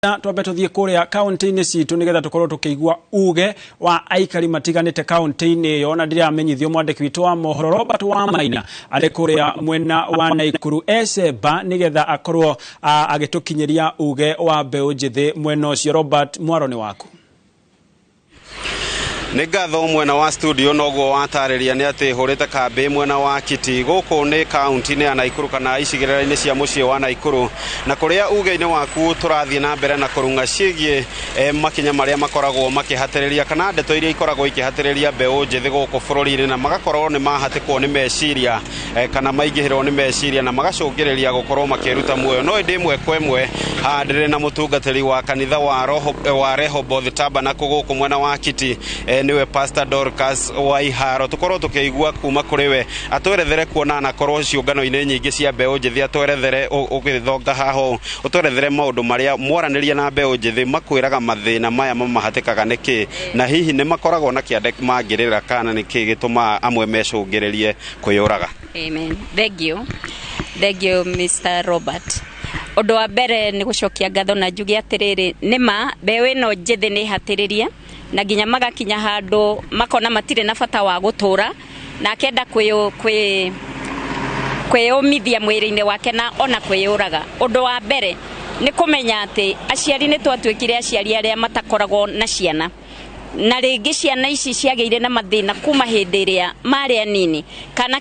Twambe tuthiĩ kũrĩa kaunti-inĩ citũ nĩgetha tũkorwo tũkĩigua uge wa aikari matiganĩte kaunti-inĩ ĩyo, na ndĩramenyithio mwandĩki witũ wa mohoro Robert Wamaina arĩ kũrĩa mwena wa Naikuru Ecemba nĩgetha akorwo agĩtũkinyĩria uge wa mbeũ njĩthĩ mwena ũcio. Robert, mwaro nĩ waku. Nĩ ngatho mwena wa studio. Noguo watarĩria nĩ atĩ hũrĩte kambĩ mwena wa Kiti, gũkũ nĩ kaunti-inĩ ya Naikuru kana icigĩrĩra-inĩ cia mũciĩ wa Naikuru, na kũrĩa uge-inĩ waku tũrathiĩ na mbere na kũrung'a ciĩgiĩ makinya marĩa makoragwo makĩhatĩrĩria kana ndeto iria ikoragwo ikĩhatĩrĩria mbeũ njĩthĩ gũkũ bũrũri-inĩ, na magakorwo nĩ mahatĩkwo nĩ meciria kana maingĩhĩrwo nĩ meciria na magacũngĩrĩria gũkorwo makĩruta muoyo. No ĩndĩ ĩmwe kwa ĩmwe haha ndĩrĩ na mũtungatĩri wa kanitha wa Roho wa Rehoboth Tabernacle gũkũ mwena wa Kiti, nĩwe Pastor Dorcas Waiharo, tũkorwo tũkĩigua kuma kũrĩ we atwerethere kuona anakorwo ciũngano-inĩ nyingĩ cia mbeũ njĩthĩ, atwerethere ũgĩthonga haha ũũ, ũtwerethere maũndũ marĩa mwaranĩria na mbeũ njĩthĩ makwĩraga mathĩna maya mamahatĩkaga nĩkĩ, na hihi nĩ makoragwo na kĩande mangĩrĩra kana nĩkĩ gĩtũmaga amwe mecũngĩrĩrie kwĩyũraga. Amen. Thank you. Thank you, Mr. Robert. Ũndũ wa mbere nĩ gũcokia ngatho na njuge atĩrĩrĩ, nĩma mbeũ ĩno njĩthĩ nĩ hatĩrĩrie na nginya magakinya handũ makona matirĩ na bata wa gũtũra, na akenda kwĩ kwĩyũmithia mwĩrĩ-inĩ wake na ona kwĩyũraga. Ũndũ wa mbere nĩ kũmenya atĩ aciari nĩ twatuĩkire aciari arĩa matakoragwo na ciana, na rĩngĩ ciana ici ciagĩire na mathĩna kuma hĩndĩ ĩrĩa marĩ anini, kana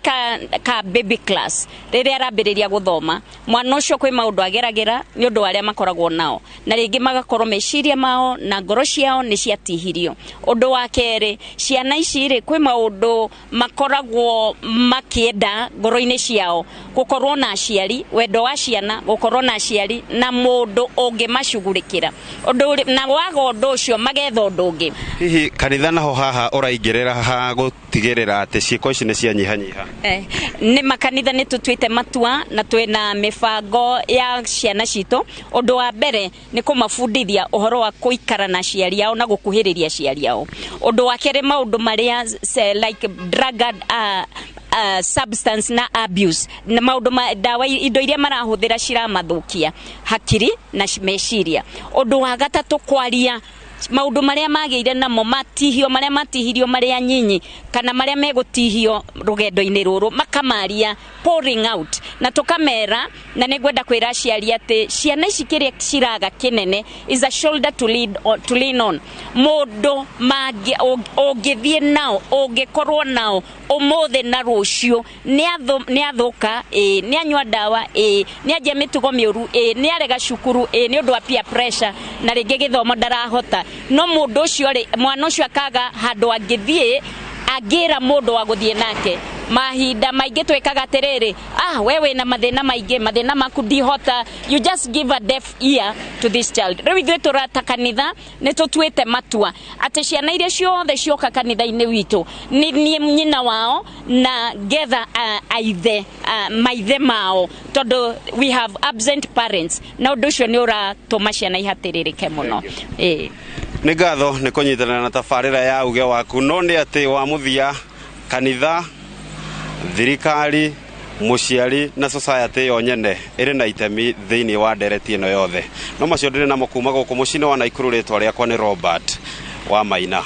ka baby class, rĩrĩa arambĩrĩria gũthoma. Mwana ũcio kwĩ maũndũ ageragĩra nĩ ũndũ wa arĩa makoragwo nao, na rĩngĩ magakorwo meciria mao na ngoro ciao nĩ ciatihirio. Ũndũ wa kerĩ, ciana ici rĩ, kwĩ maũndũ makoragwo makĩenda ngoro-inĩ ciao, gũkorwo na aciari, wendo wa ciana gũkorwo na aciari na mũndũ ũngĩmacugurĩkĩra ũndũ, na waga ũndũ ũcio magetha ũndũ ũngĩ. Hihi kanitha naho haha ũraingĩrĩra ha gũtigĩrĩra atĩ ciĩko ici nĩ cianyihanyiha? Nĩ makanitha nĩ tũtuĩte matua na twĩna mĩbango ya ciana citũ. Ũndũ wa mbere nĩ kũmabundithia ũhoro wa kũikara na aciari ao na gũkuhĩrĩria aciari ao. Ũndũ wa kerĩ, maũndũ marĩa like drug substance na abuse na maũndũ ma ndawa, indo iria marahũthĩra ciramathũkia hakiri na meciria. Ũndũ wa gatatũ, kwaria maũndũ marĩa magĩire namo, matihio marĩa matihirio marĩ anyinyi kana marĩa megũtihio rũgendo-inĩ rũrũ, makamaria, pouring out, na tũkamera. Na nĩ ngwenda kwĩra aciari atĩ ciana ici kĩrĩa ciraga kĩnene is a shoulder to lead on, to lean on, mũndũ ũngĩthiĩ nao, ũngĩkorwo nao ũmũthĩ na rũciũ. Nĩ athũka, ĩ nĩ anyua ndawa, ĩ nĩ anjia mĩtugo mĩũru, ĩ nĩ arega cukuru, ĩ nĩ ũndũ wa peer pressure na rĩngĩ gĩthomo ndarahota, no mũndũ ũcio rĩ, mwana ũcio akaga handũ angĩthiĩ, angĩra mũndũ wa gũthiĩ nake. Mahinda maingĩ twĩkaga atĩrĩrĩ, "Ah, we wĩna mathĩna maingĩ, mathĩna maku ndihota." You just give a deaf ear to this child. Rĩu ithuĩ tũrata kanitha nĩ tũtuĩte matua atĩ ciana iria ciothe cioka kanitha-inĩ witũ, nĩ niĩ nyina wao na ngetha aithe maithe mao, tondũ we have absent parents, na ũndũ ũcio nĩ ũratũma ciana ihatĩrĩrĩke mũno. Ĩĩ. Nĩ ngatho nĩ kũnyitanĩra na tabarĩra ya uge waku. No nĩ atĩ wa mũthia, kanitha, thirikari, mũciari na society yo nyene ĩrĩ na itemi thĩinĩ wa ndereti ĩno yothe. No macio ndĩrĩ namo kuma gũkũ mũciĩ-inĩ wa Naikuru. Rĩtwa rĩakwa nĩ Robert wa Maina.